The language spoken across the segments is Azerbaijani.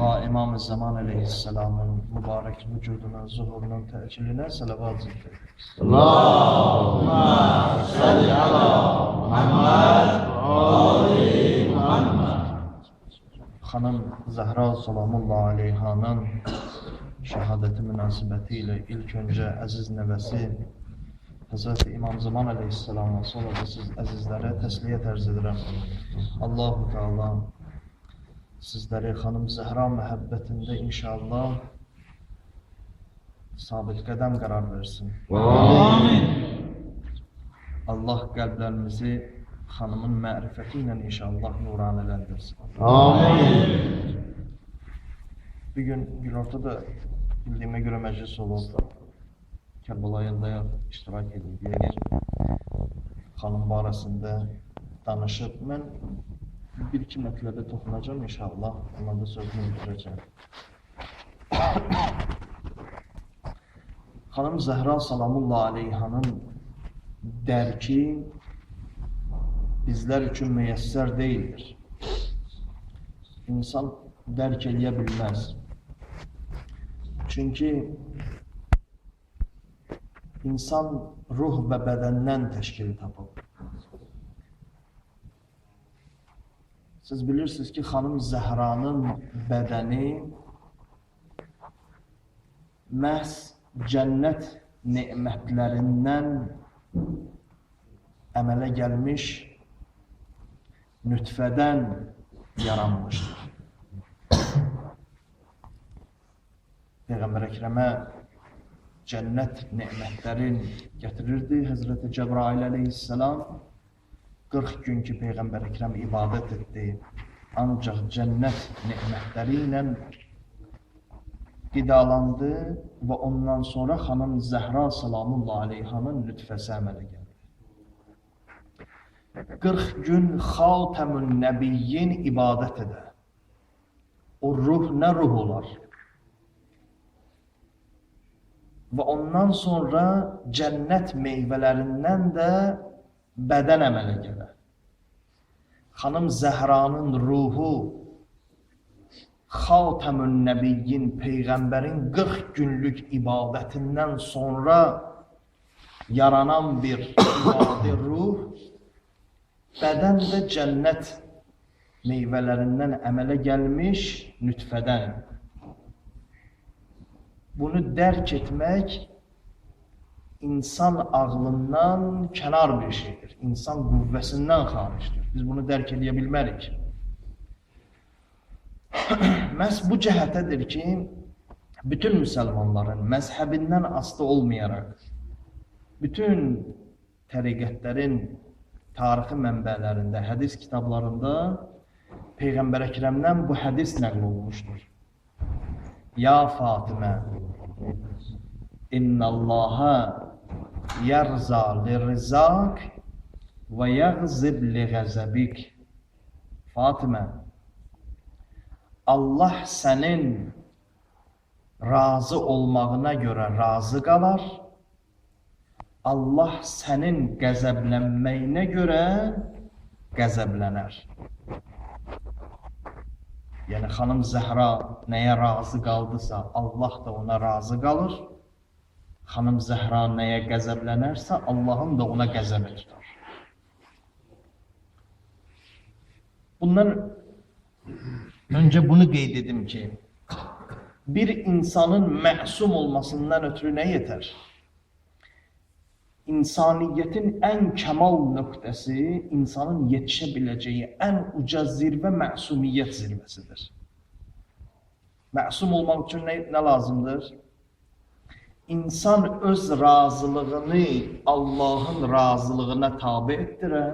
Ağa İmam-ı Zaman əleyhissalamın mübarək vücudunun, zuhurunun təcilinə salavat zikr ederiz. Allahümme salli ala Muhammed və ali Muhammed. Xanım Zəhra salamullah aleyhanın şəhadəti münasibəti ilə ilk öncə əziz nəvəsi Həzrəti İmam Zaman əleyhissalama, sonra da siz əzizlərə təsliyyət ərz edirəm. Allahu Teala sizləri xanım Zəhra məhəbbətində inşallah sabit qədəm qərar versin. Amin. Allah qəlblərimizi xanımın mərifəti ilə inşallah nuranələndirsin. Amin. Bir gün günortada bildiyimə görə məclis olub. Kərbəlayında iştirak edib. Yəqin xanım barəsində danışıb. Mən bir-iki mətləbə toxunacağam inşallah. Ondan da sözünü bitirəcəm. Xanım Zəhra salamullah aleyhanın dərki bizlər üçün müyəssər deyildir. İnsan dərk eləyə bilməz. Çünki insan ruh və bədəndən təşkil tapıb. Siz bilirsiniz ki, xanım Zəhranın bədəni məhz cənnət nemətlərindən əmələ gəlmiş nütfədən yaranmışdır. Peyğəmbər Əkrəmə cənnət nemətlərini gətirirdi Həzrəti Cəbrail əleyhissalam. 40 gün ki Peyğəmbər Əkrəm ibadət etdi. Ancaq cənnət nemətləri ilə qidalandı və ondan sonra xanım Zəhra salamullah aleyhanın lütfəsi əmələ gəldi. 40 gün Xatəmün Nəbiyyin ibadət edə. O ruh nə ruh olar? Və ondan sonra cənnət meyvələrindən də bədən əmələ gələr. Xanım Zəhranın ruhu Xatəmün Nəbiyyin Peyğəmbərin 40 günlük ibadətindən sonra yaranan bir ibadi ruh, bədən də cənnət meyvələrindən əmələ gəlmiş nütfədən. Bunu dərk etmək insan ağlından kənar bir şeydir. İnsan qüvvəsindən xaricdir. Biz bunu dərk edə bilmərik. Məhz bu cəhətədir ki, bütün müsəlmanların məzhəbindən asılı olmayaraq, bütün təriqətlərin tarixi mənbələrində, hədis kitablarında Peyğəmbər Əkrəmdən bu hədis nəql olunmuşdur. Ya Fatimə, İnnallaha yerza lirizak və yəğzib liğəzəbik. Fatimə, Allah sənin razı olmağına görə razı qalar, Allah sənin qəzəblənməyinə görə qəzəblənər. Yəni, xanım Zəhra nəyə razı qaldısa, Allah da ona razı qalır. Xanım Zəhra nəyə qəzəblənərsə, Allahın da ona qəzəbi tutar. Bundan öncə bunu qeyd edim ki, bir insanın məsum olmasından ötürü nə yetər? İnsaniyyətin ən kəmal nöqtəsi, insanın yetişə biləcəyi ən uca zirvə məsumiyyət zirvəsidir. Məsum olmaq üçün nə lazımdır? İnsan öz razılığını Allahın razılığına tabe etdirə,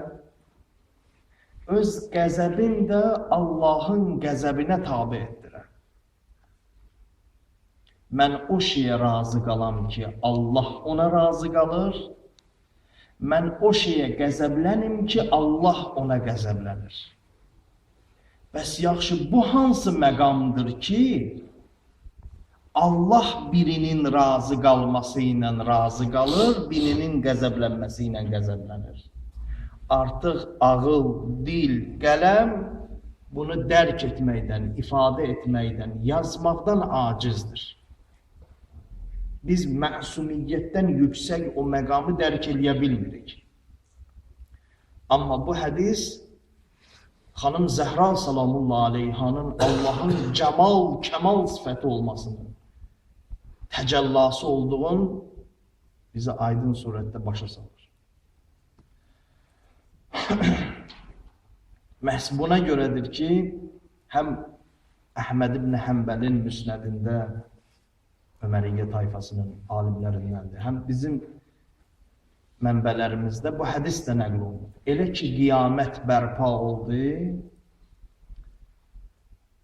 öz qəzəbini də Allahın qəzəbinə tabe etdirə. Mən o şeyə razı qalam ki, Allah ona razı qalır. Mən o şeyə qəzəblənim ki, Allah ona qəzəblənir. Bəs yaxşı, bu hansı məqamdır ki, Allah birinin razı qalması ilə razı qalır, birinin qəzəblənməsi ilə qəzəblənir. Artıq ağıl, dil, qələm bunu dərk etməkdən, ifadə etməkdən, yazmaqdan acizdir. Biz məsumiyyətdən yüksək o məqamı dərk eləyə bilmirik. Amma bu hədis xanım Zəhra salamullah aleyhanın Allahın cəmal, kəmal sifəti olmasının təcəllası olduğun bizə aydın surətdə başa salır. Məhz buna görədir ki, həm Əhməd ibn Həmbəlin müsnədində Öməriyyə tayfasının alimlərindəndir, həm bizim mənbələrimizdə bu hədis də nəql olunur. Elə ki, qiyamət bərpa oldu,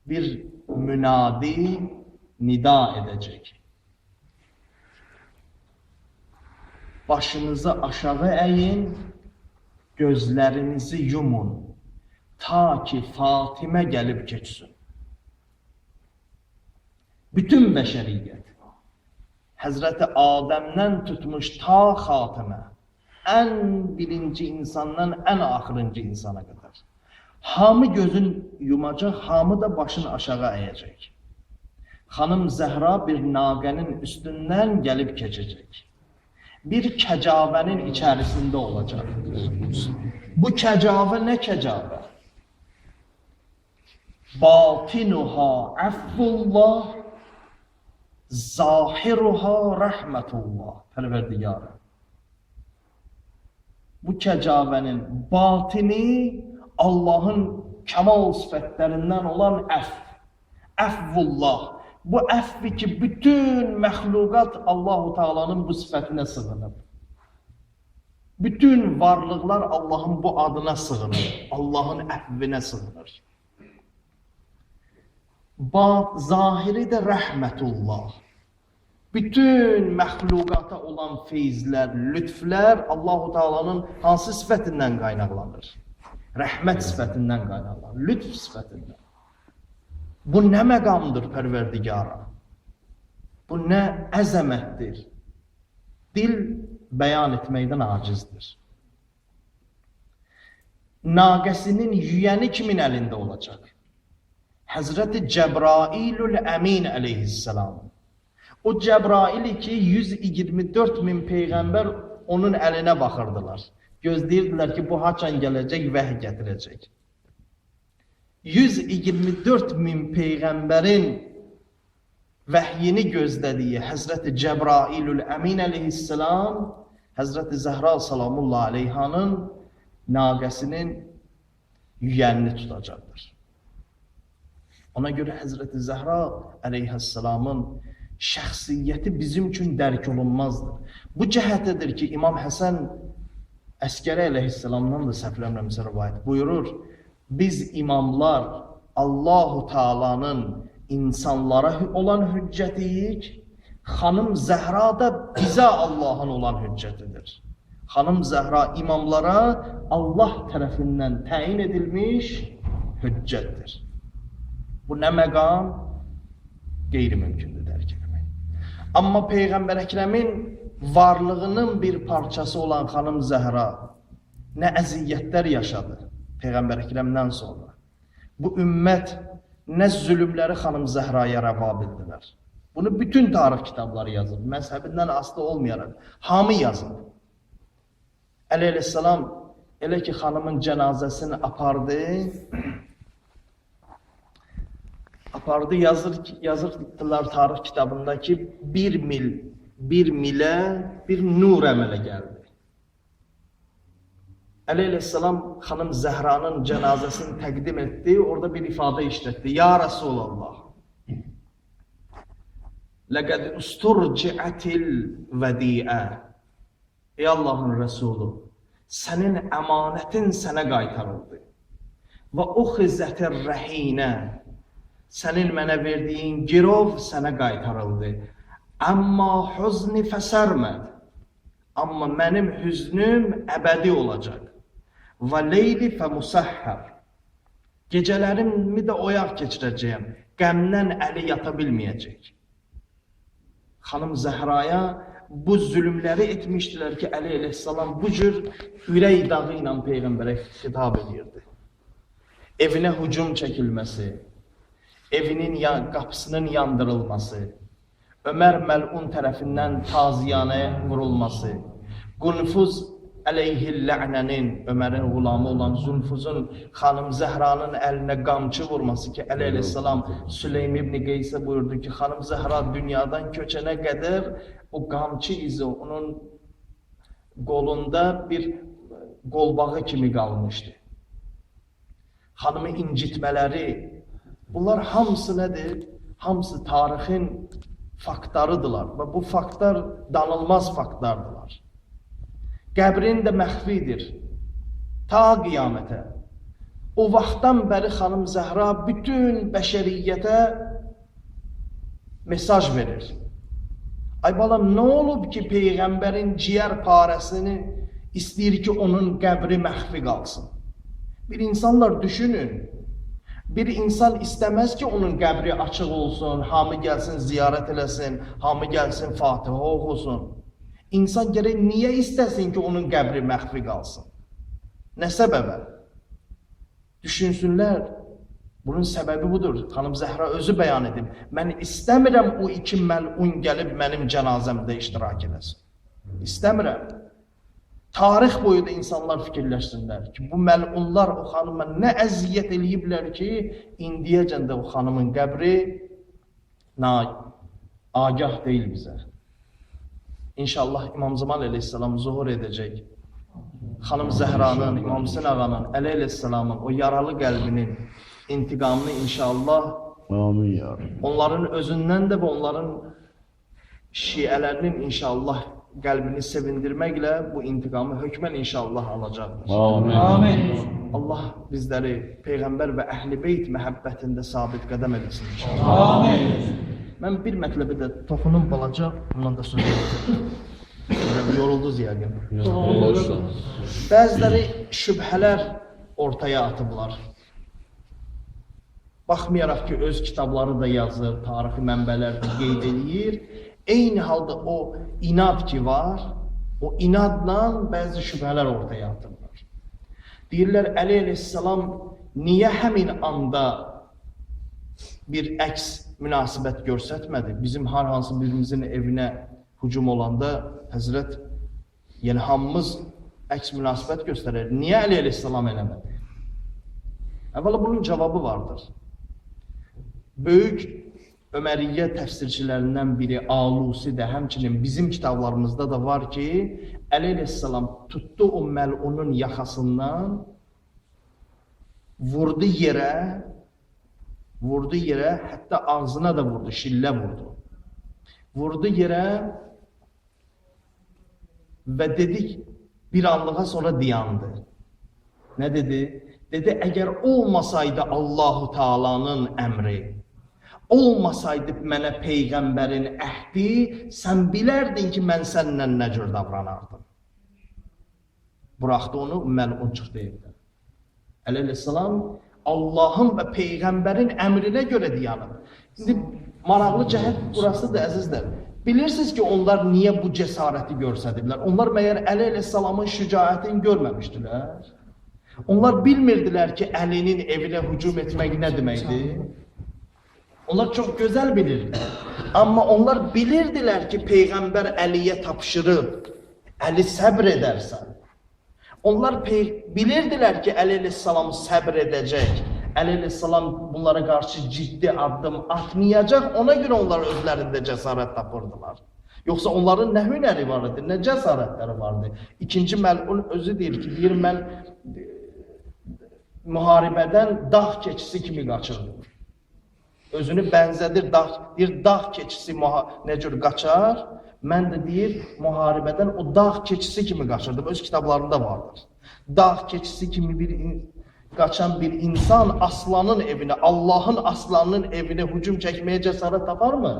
bir münadi nida edəcək. Başınızı aşağı əyin, gözlərinizi yumun, ta ki Fatimə gəlib keçsin. Bütün bəşəriyyət, Həzrəti Adəmdən tutmuş ta xatimə, ən birinci insandan ən axırıncı insana qədər. Hamı gözün yumacaq, hamı da başını aşağı əyəcək. Xanım Zəhra bir naqənin üstündən gəlib keçəcək. Bir kəcavənin içərisində olacaq. Bu kəcavə nə kəcavə? Batinuha əffullah, zahiruha rəhmətullah. Pərverdigarı. Bu kəcavənin batini Allahın kəmal sifətlərindən olan əff. Əffullah. Bu əffi ki, bütün məxluqat Allahu Teala'nın bu sifətinə sığınıb. Bütün varlıqlar Allahın bu adına sığınır. Allahın əfvinə sığınır. Zahiri də rəhmətullah. Bütün məxluqata olan feyzlər, lütflər Allahu Teala'nın hansı sifətindən qaynaqlanır? Rəhmət sifətindən qaynaqlanır, lütf sifətindən. Bu nə məqamdır Pərverdigara? Bu nə əzəmətdir? Dil bəyan etməkdən acizdir. Naqəsinin yüyəni kimin əlində olacaq? Həzrəti Cəbrailül Əmin əleyhissalam. O Cəbraili ki, 124 min peyğəmbər onun əlinə baxırdılar. Gözləyirdilər ki, bu haçan gələcək, vəhy gətirəcək. 124 min peyğəmbərin vəhyini gözlədiyi Həzrəti Cəbrailül Əmin əleyhissalam, Həzrəti Zəhra salamullah aleyhanın naqəsinin yüyənini tutacaqdır. Ona görə Həzrəti Zəhra əleyhissalamın şəxsiyyəti bizim üçün dərk olunmazdır. Bu cəhətədir ki, İmam Həsən Əskəri əleyhissalamdan da səhvləmirəmsə rivayət buyurur, biz imamlar Allahu Teala'nın insanlara olan hüccətiyik, xanım Zəhra da bizə Allahın olan hüccətidir. Xanım Zəhra imamlara Allah tərəfindən təyin edilmiş hüccətdir. Bu nə məqam? Qeyri-mümkündür dərk etmək. Amma Peyğəmbər Əkrəmin varlığının bir parçası olan xanım Zəhra nə əziyyətlər yaşadı Peyğəmbər Əkrəmdən sonra. Bu ümmət nə zülümləri xanım Zəhraya rəva bildilər. Bunu bütün tarix kitabları yazıb, məzhəbindən asılı olmayaraq hamı yazıb. Əli əleyhissalam elə ki xanımın cənazəsini apardı, yazırdılar tarix kitabında ki, bir milə bir nur əmələ gəldi. Əli əleyhissalam xanım Zəhranın cənazəsini təqdim etdi, orada bir ifadə işlətdi. Ya Rəsulallah, ləqəd usturciətil vədiə. Ey Allahın Rəsulu, sənin əmanətin sənə qaytarıldı. Və uxizətir rəhinə, sənin mənə verdiyin girov sənə qaytarıldı. Amma hüzni fəsərməd. Amma mənim hüznüm əbədi olacaq. Və leyli fəmusəhhər. Gecələrimi də oyaq keçirəcəyəm. Qəmdən əli yata bilməyəcək. Xanım Zəhraya bu zülmləri etmişdilər ki, Əli əleyhissalam bu cür ürək dağı ilə Peyğəmbərə xitab edirdi. Evinə hücum çəkilməsi, evinin qapısının yandırılması, Ömər məlun tərəfindən taziyanə vurulması, Qunfuz əleyhillə'nənin, Ömərin qulamı olan Zunfuzun xanım Zəhranın əlinə qamçı vurması ki, Əli əleyhissalam Süleym ibn Qeysə buyurdu ki, xanım Zəhra dünyadan köçənə qədər o qamçı izi onun qolunda bir qolbağı kimi qalmışdı. Xanımı incitmələri, bunlar hamısı nədir? Hamısı tarixin faktlarıdırlar və bu faktlar danılmaz faktlardılar. Qəbrin də məxfidir ta qiyamətə. O vaxtdan bəri xanım Zəhra bütün bəşəriyyətə mesaj verir. Ay balam, nə olub ki, Peyğəmbərin ciyər parəsini istəyir ki, onun qəbri məxfi qalsın? Bir insanlar düşünün, bir insan istəməz ki, onun qəbri açıq olsun, hamı gəlsin ziyarət eləsin, hamı gəlsin Fatihə oxusun. İnsan gərək niyə istəsin ki, onun qəbri məxfi qalsın? Nə səbəbə? Düşünsünlər. Bunun səbəbi budur. Xanım Zəhra özü bəyan edib. Mən istəmirəm o iki məlun gəlib mənim cənazəmdə iştirak eləsin. İstəmirəm. Tarix boyu da insanlar fikirləşsinlər ki, bu məlunlar o xanıma nə əziyyət eləyiblər ki, indiyəcən də o xanımın qəbri agah deyil bizə. İnşallah İmam Zaman əleyhissalam zuhur edəcək. Xanım Zəhranın, İmam Hüseyn ağanın, Əli əleyhissalamın o yaralı qəlbinin intiqamını inşallah Amin ya Rabbi. Onların özündən də və onların şiələrinin inşallah qəlbini sevindirməklə bu intiqamı hökmən inşallah alacaqdır. Amin. Amin. Allah bizləri Peyğəmbər və Əhl-i Beyt məhəbbətində sabit qədəm eləsin inşallah. Amin. Mən bir mətləbə də toxunum balaca, bundan da söz yoxdur. Yoruldunuz yəqin. Bəziləri şübhələr ortaya atıblar. Baxmayaraq ki, öz kitabları da yazır, tarixi mənbələr də qeyd eləyir. Eyni halda o inad ki var, o inadla bəzi şübhələr ortaya atırlar. Deyirlər, Əli əleyhissalam niyə həmin anda bir əks münasibət göstərmədi? Bizim hər hansı birimizin evinə hücum olanda Həzrət, yəni hamımız əks münasibət göstərir. Niyə Əli əleyhissalam eləmədi? Əvvəla bunun cavabı vardır. Böyük Öməriyyə təfsirçilərindən biri Alusi də həmçinin bizim kitablarımızda da var ki, Əli əleyhissalam tutdu o məlunun yaxasından, vurdu yerə, hətta ağzına da vurdu, şillə vurdu. Vurdu yerə və dedik, bir anlığa sonra dayandı. Nə dedi? Dedi, əgər olmasaydı Allahu Taala'nın əmri, olmasaydı mənə Peyğəmbərin əhdi, sən bilərdin ki, mən səninlə nə cür davranardım. Buraxdı onu, məlun çıxdı evdən. Əli əleyhissalam Allahın və Peyğəmbərin əmrinə görə dayanıb. İndi maraqlı cəhət burasıdır, əzizlər. Bilirsiniz ki, onlar niyə bu cəsarəti göstərdilər? Onlar məyər Əli əleyhissalamın şücaətini görməmişdilər? Onlar bilmirdilər ki, Əlinin evinə hücum etmək nə deməkdir? Onlar çox gözəl bilirdilər. Amma onlar bilirdilər ki, Peyğəmbər Əliyə tapşırıb, Əli səbr edərsən. Onlar bilirdilər ki, Əli əleyhissalam səbr edəcək. Əli əleyhissalam bunlara qarşı ciddi addım atmayacaq. Ona görə onlar özlərində cəsarət tapırdılar. Yoxsa onların nə hünəri var idi, nə cəsarətləri vardı. İkinci məlun özü deyir ki, deyir, mən müharibədən dağ keçisi kimi qaçırdım. Özünü bənzədir, deyir, dağ keçisi nə cür qaçar? Mən də deyir, müharibədən o dağ keçisi kimi qaçırdım. Öz kitablarında vardır. Dağ keçisi kimi qaçan bir insan aslanın evinə, Allahın aslanının evinə hücum çəkməyə cəsarət taparmı?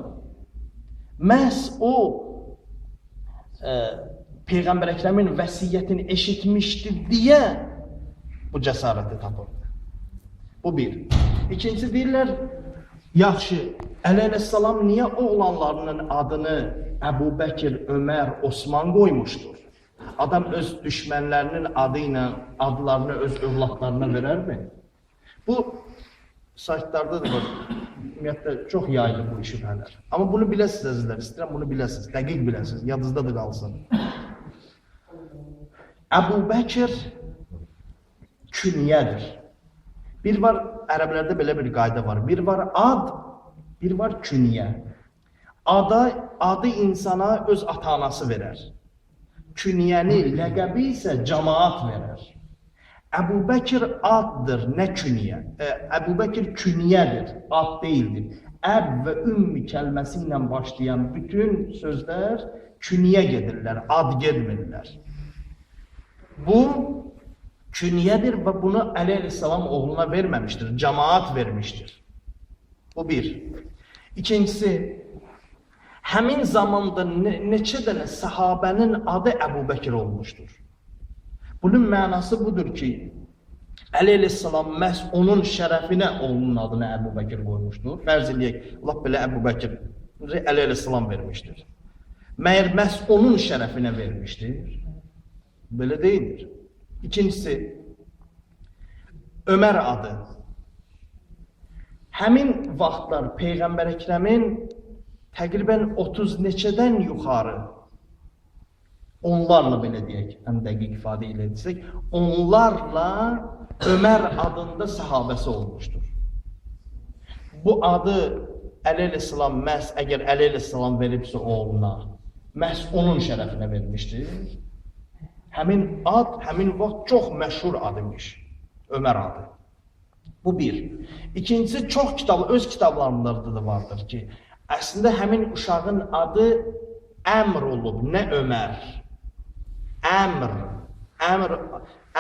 Məhz o Peyğəmbər Əkrəmin vəsiyyətini eşitmişdi deyə bu cəsarəti tapırdı. Bu bir. İkincisi deyirlər, Yaxşı, Əli əleyhissalam niyə oğlanlarının adını Əbu Bəkir, Ömər, Osman qoymuşdur? Adam öz düşmənlərinin adı ilə adlarını öz övladlarına verərmi? Bu saytlarda da var. Ümumiyyətlə çox yayılır bu şübhələr. Amma bunu biləsiniz əzizlər, istəyirəm bunu biləsiniz, dəqiq biləsiniz, yadınızda da qalsın. Əbu Bəkir künyədir. Bir var, ərəblərdə belə bir qayda var. Bir var ad, bir var künyə. Adı insana öz ata-anası verər. Künyəni, ləqəbi isə cemaat verər. Əbu Bəkir addır, nə künyə? Əbu Bəkir künyədir, ad deyildir. Əb və ümmi kəlməsi ilə başlayan bütün sözlər künyə gedirlər, ad getmirlər. Bu künyədir və bunu Əli əleyhissalam oğluna verməmişdir, cemaat vermişdir. Bu bir. İkincisi, həmin zamanda neçə dənə səhabənin adı Əbu Bəkir olmuşdur. Bunun mənası budur ki, Əli əleyhissalam məhz onun şərəfinə oğlunun adını Əbu Bəkir qoymuşdur. Fərz eləyək, lap belə Əbu Bəkir Əli əleyhissalam vermişdir. Məyər məhz onun şərəfinə vermişdir? Belə deyildir. İkincisi, Ömər adı. Həmin vaxtlar Peyğəmbər Əkrəmin təqribən 30 neçədən yuxarı, onlarla belə deyək, ən dəqiq ifadə ilə desək, onlarla Ömər adında səhabəsi olmuşdur. Bu adı Əli əleyhissalam məhz, əgər Əli əleyhissalam veribsə oğluna, məhz onun şərəfinə vermişdir. Həmin ad, həmin vaxt çox məşhur ad imiş, Ömər adı. Bu bir. İkincisi, çox kitab, öz kitablarında da vardır ki, əslində həmin uşağın adı Əmr olub, nə Ömər. Əmr, əmr,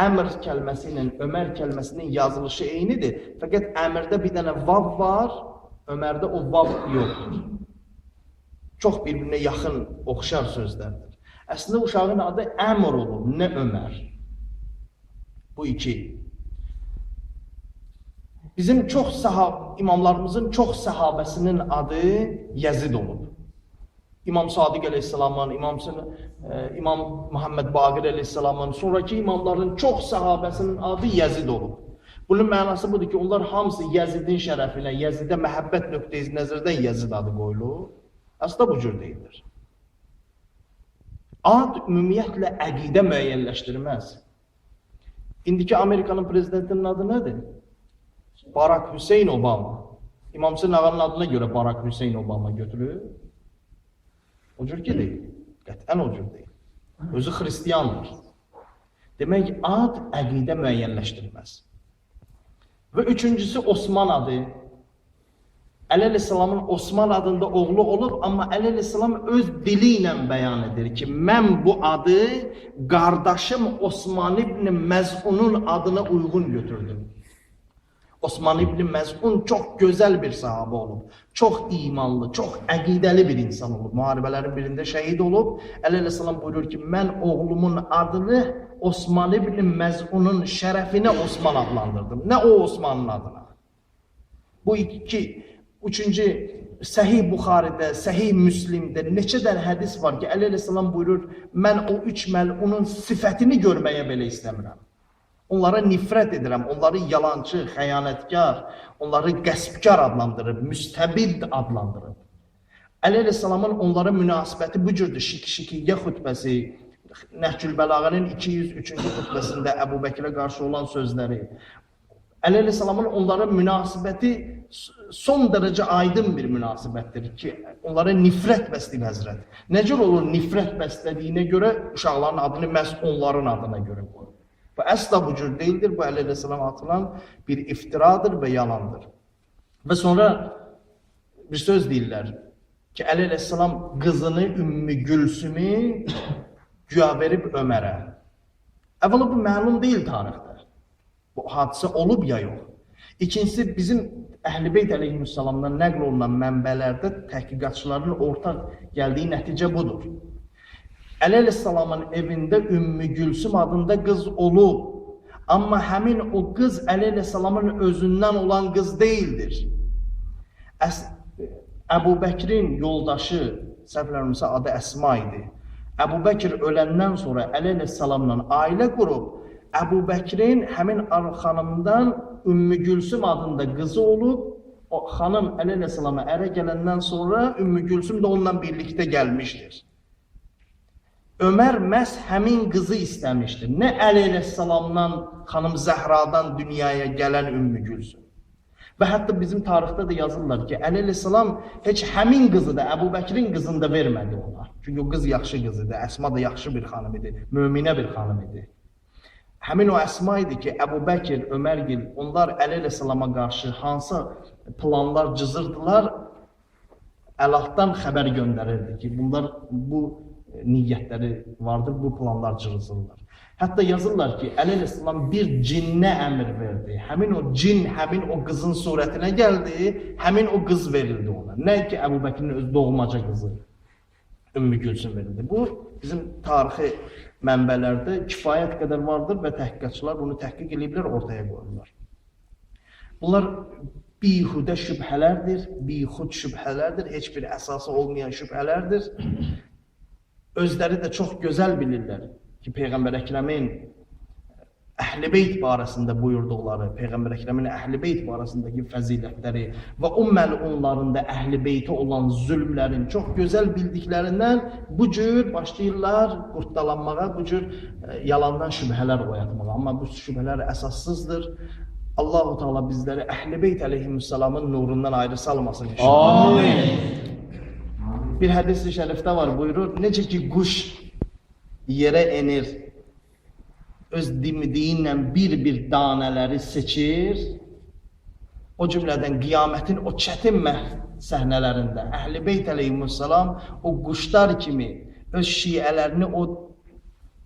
əmr kəlməsi ilə Ömər kəlməsinin yazılışı eynidir. Fəqət əmrdə bir dənə vav var, Ömərdə o vav yoxdur. Çox bir-birinə yaxın, oxşar sözlərdir. Əslində uşağın adı Əmr olub, nə Ömər. Bu iki. Bizim çox imamlarımızın çox səhabəsinin adı Yəzid olub. İmam Sadiq əleyhissalamın, İmam Muhammed Baqir əleyhissalamın, sonraki imamların çox səhabəsinin adı Yəzid olub. Bunun mənası budur ki, onlar hamısı Yəzidin şərəfinə, Yəzidə məhəbbət nöqteyi nəzərdən Yəzid adı qoyulur. Əslində bu cür deyildir. Ad ümumiyyətlə əqidə müəyyənləşdirməz. İndiki Amerikanın prezidentinin adı nədir? Barack Hüseyin Obama. İmam Hüseyin ağanın adına görə Barack Hüseyin Obama götürür. O cür ki deyil. Qətiyyən o cür deyil. Özü xristiyandır. Demək, ad əqidə müəyyənləşdirməz. Və üçüncüsü Osman adı. Əli əleyhissalamın Osman adında oğlu olub, amma Əli əleyhissalam öz dili ilə bəyan edir ki, mən bu adı qardaşım Osman ibn Məz'unun adına uyğun götürdüm. Osman ibn Məz'un çox gözəl bir sahabə olub, çox imanlı, çox əqidəli bir insan olub. Müharibələrin birində şəhid olub. Əli əleyhissalam buyurur ki, mən oğlumun adını Osman ibn Məz'unun şərəfinə Osman adlandırdım. Nə o Osmanın adına. Bu iki, üçüncü, Səhih Buxaridə, Səhih Müslimdə neçə dənə hədis var ki, Əli əleyhissalam buyurur, mən o üç məlunun sifətini görməyə belə istəmirəm. Onlara nifrət edirəm, onları yalancı, xəyanətkar, onları qəsbkar adlandırıb, müstəbid adlandırıb. Əli əleyhissalamın onlara münasibəti bu cürdür. Şik-şikiyyə xutbəsi, Nəhcül Bəlağənin 203-cü xutbəsində Əbu Bəkirə qarşı olan sözləri. Əli əleyhissalamın onlara münasibəti son dərəcə aydın bir münasibətdir ki, onlara nifrət bəsləyir Həzrət. Nə cür olur nifrət bəslədiyinə görə uşaqların adını məhz onların adına görə qoyur. Bu əsla bu cür deyildir. Bu Əli əleyhissalam atılan bir iftiradır və yalandır. Və sonra bir söz deyirlər ki, Əli əleyhissalam qızını Ümmü Gülsümü güya verib Ömərə. Əvvəla bu məlum deyil tarixdə. Bu hadisə olub ya yox. İkincisi, bizim Əhl-i Beyt əleyhissalamdan nəql olunan mənbələrdə təhqiqatçıların ortaq gəldiyi nəticə budur. Əli əleyhissalamın evində Ümmü Gülsüm adında qız olub. Amma həmin o qız Əli əleyhissalamın özündən olan qız deyildir. Əbu Bəkrin yoldaşı, səhv eləmirəmsə adı Əsma idi. Əbu Bəkir öləndən sonra Əli əleyhissalamla ailə qurub, Əbu Bəkrin həmin xanımdan Ümmü Gülsüm adında qızı olub, o xanım Əli əleyhissalama ərə gələndən sonra Ümmü Gülsüm də onunla birlikdə gəlmişdir. Ömər məhz həmin qızı istəmişdir. Nə Əli əleyhissalamdan, xanım Zəhradan dünyaya gələn Ümmü Gülsüm. Və hətta bizim tarixdə də yazırlar ki, Əli əleyhissalam heç həmin qızı da, Əbu Bəkrin qızını da vermədi ona. Çünki o qız yaxşı qız idi, Əsma da yaxşı bir xanım idi, möminə bir xanım idi. Həmin o Əsma idi ki, Əbu Bəkir, Ömərgil, onlar Əli əleyhissalama qarşı hansı planlar cızırdılar, Əlahdan xəbər göndərirdi ki, bunlar bu niyyətləri vardır, bu planlar cızırlar. Hətta yazırlar ki, Əli əleyhissalam bir cinnə əmr verdi. Həmin o cin, həmin o qızın surətinə gəldi, həmin o qız verildi ona. Nə ki, Əbu Bəkrin öz doğmaca qızı Ümmü Gülsüm verildi. Bu, bizim tarixi mənbələrdə kifayət qədər vardır və təhqiqatçılar bunu təhqiq eləyiblər, ortaya qoyurlar. Bunlar bihudə şübhələrdir, bihud şübhələrdir, heç bir əsası olmayan şübhələrdir. Özləri də çox gözəl bilirlər ki, Peyğəmbər Əkrəmin Əhl-i Beyt barəsində buyurduqları, Peyğəmbər Əkrəmin Əhl-i Beyt barəsindəki fəzilətləri və o məlunların da Əhl-i Beytə olan zülmlərin çox gözəl bildiklərindən bu cür başlayırlar qurtdalanmağa, bu cür yalandan şübhələr oyatmağa. Amma bu şübhələr əsassızdır. Allahu Teala bizləri Əhl-i Beyt əleyhissalamın nurundan ayrı salmasın inşallah. Amin. Bir hədis-i şərifdə var, buyurur, necə ki quş yerə enir, öz dimdiyi ilə bir-bir danələri seçir, o cümlədən qiyamətin o çətin səhnələrində Əhl-i Beyt əleyhissalam o quşlar kimi öz şiələrini o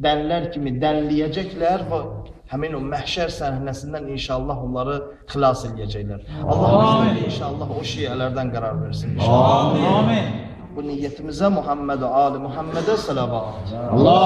dənlər kimi dənləyəcəklər və həmin o məhşər səhnəsindən inşallah onları xilas eləyəcəklər. Allah bizləri inşallah o şiələrdən qərar versin inşallah. Amin. Bu niyyetimizə Muhammed-i Ali Muhammedə salavat. Allah.